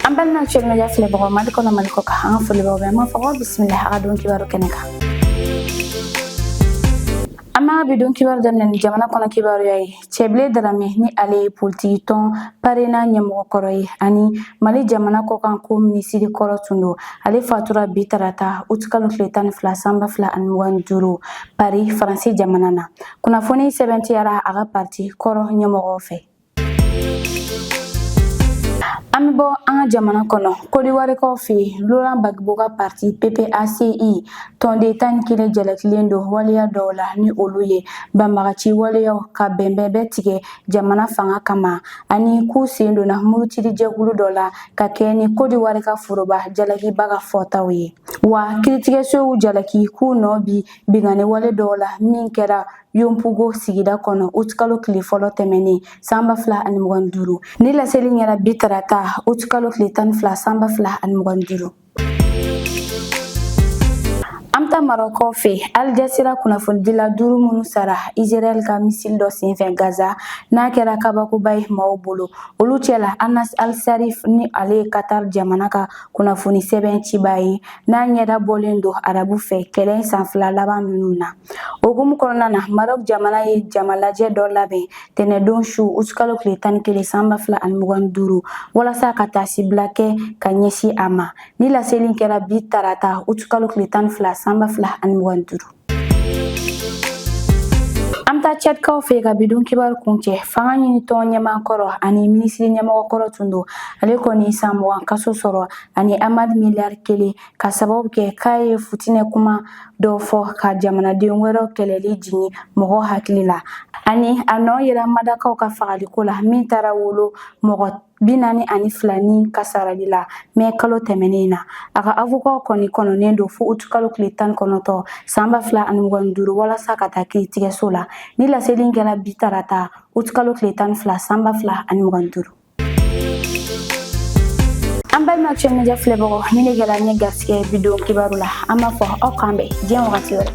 An balima Actuel Media filɛbagaw, Mali kɔnɔ, Mali kɔ kan, an ka foli b'aw bɛɛ. An b'a fɔ ko bisimila a ka don kibaru kɛnɛ kan. An b'a bi don kibaru daminɛ ni jamana kɔnɔ kibaruya ye. Cɛbilen Darame, ni ale ye politiki tɔn PARENA ɲɛmɔgɔ kɔrɔ ye ani Mali jamana kɔkan ko minisiri kɔrɔ tun don, ale fatura bi tarata utikalo tile 12 san 2025, Paris, Faransi jamana na. Kunnafoni sɛbɛntiyara a ka parti kɔrɔ ɲɛmɔgɔw fɛ. An bɛ bɔ an ka jamana kɔnɔ, Kodiwarikaw fɛ yen, Laurent Gbagbo ka parti PPACI tɔnden 11 jalakilen don waleya dɔw la, ni olu ye banbagaci waleyaw ka bɛnbɛn tigɛ jamana fanga kama, ani k'u sen donna murutili jɛkulu dɔ la ka kɛ ni Kodiwari ka foroba jalakiba ka fɔtaw ye. Wa kiiritigɛso y'u jalaki k'u nɔ bi binkanni wale dɔw la min kɛra Yopougon sigida kɔnɔ utikalo tile fɔlɔ tɛmɛnen san 2025. Ni laseli kɛra bi tarata utikalo tile 12 san 2025. An bɛ taa Marɔkaw fɛ. Al Jazeera kunnafonidila duuru minnu sara Israël ka missile dɔ senfɛ Gaza, n'a kɛra kabakoba ye maaw bolo, olu cɛla Anas Al-Sharif, ni ale ye Qatar jamana ka kunnafoni sɛbɛn ciba ye, n'a ɲɛda bɔlen don arabu fɛ kɛlɛ san 2 laban ninnu na. O hukumu kɔnɔna na, Maroc jamana ye jamalajɛ dɔ labɛn tɛnɛdon su utikalo tile 11 san 2025 walasa ka taasibila kɛ ka ɲɛsin a ma. Ni laseli kɛra bi tarata utikalo tile 12 san 2025. An bɛ taa Tchadkaw fɛ ka bidon kibaru kuncɛ. Fanga ɲini tɔn ɲɛmaa kɔrɔ ani minisiri ɲɛmɔgɔ kɔrɔ tun don, ale kɔni san 20 kaso sɔrɔ ani amende miliyari 1, ka sababu kɛ k'a ye futinɛ kuma dɔ fɔ ka jamanaden wɛrɛw kɛlɛli jigin mɔgɔ hakili la, ani a nɔ yera Madakaw ka fagaliko la min taara wolo mɔgɔ 42 ni kasarali la mɛ kalo tɛmɛnen na. A ka avocat kɔni kɔnɔnen don fo utikalo tile 19 san 2025 walasa ka taa kiiritigɛso la. Ni laseli kɛra bi tarata utikalo tile 12 san 2025. An balima Actuel Media filɛbagaw, ni ne kɛra ɲɛ garisɛgɛ bi don kibaru la, an b'a fɔ aw k'an bɛn diɲɛ wagati wɛrɛ.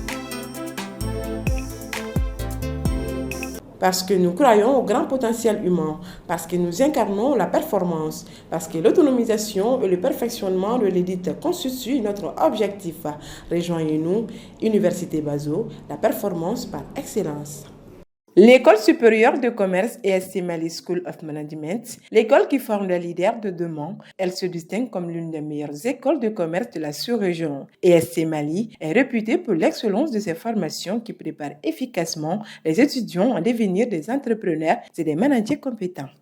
Parce que nous croyons au grand potentiel humain, parce que nous incarnons la performance, parce que l'autonomisation et le perfectionnement de l'élite constituent notre objectif. Rejoignez-nous, Université Bazo, la performance par excellence. L'École supérieure de commerce ESC Mali School of Management, l'école qui forme les leaders de demain, elle se distingue comme l'une des meilleures écoles de commerce de la sous-région. ESC Mali est réputée pour l'excellence de ses formations qui préparent efficacement les étudiants à devenir des entrepreneurs et des managers compétents.